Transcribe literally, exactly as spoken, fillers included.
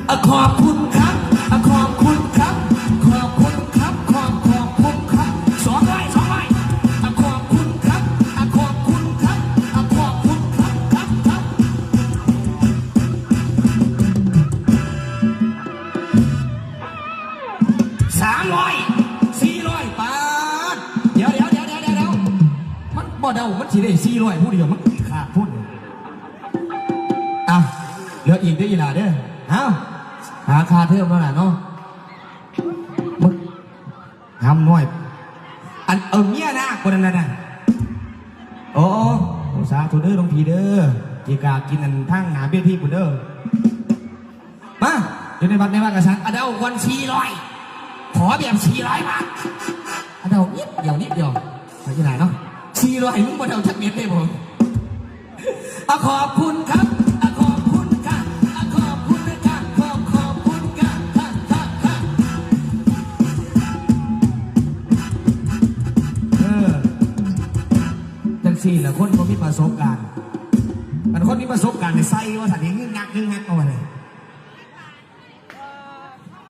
อ่ะขอบคุณครับ อ่ะขอบคุณครับ ขอบคุณครับ ขอบ ขอบคุณครับ สองร้อย สองร้อย อ่ะขอบคุณครับ อ่ะขอบคุณครับ อ่ะขอบคุณครับ ครับ ครับ สามร้อย สี่ร้อย บาท เดี๋ยว เดี๋ยว เดี๋ยว เดี๋ยว เดี๋ยว มันบ่เดา มันสิได้ สี่ร้อย ผู้เดียว มันขาดทุน อ่ะ เหลืออีกเด้ออีหล่าเด้อ เอ้า หาค่าเทอมแล้วล่ะเนาะ มึง หำน้อย อัน เอาเมียนาคคนนั้นน่ะ โอ้ สาธุเด้อหลวงพี่เด้อ จิกากินอันทางหน้าเวทีพุ้นเด้อ มา อยู่ในวัดในวากะซัง อ่ะเดาก่อน สี่ร้อย ขอแบบ สี่ร้อย บาท อ่ะเดานิดเดียว นิดเดียว ไปที่ไหนเนาะ สี่ร้อย มึงบ่เดาจักเม็ดเลยผม อ่ะขอบคุณครับ อ่ะขอบคุณค่ะ อ่ะขอบคุณนะคะ ขอบ ขอบคุณค่ะ ค่ะ ค่ะ ค่ะ เออ จังซี่ล่ะ คนบ่มีประสบการณ์ อันคนมีประสบการณ์นี่ใส่ว่าซั่นนี่ งึกงัก งึกงักเอาไว้เลย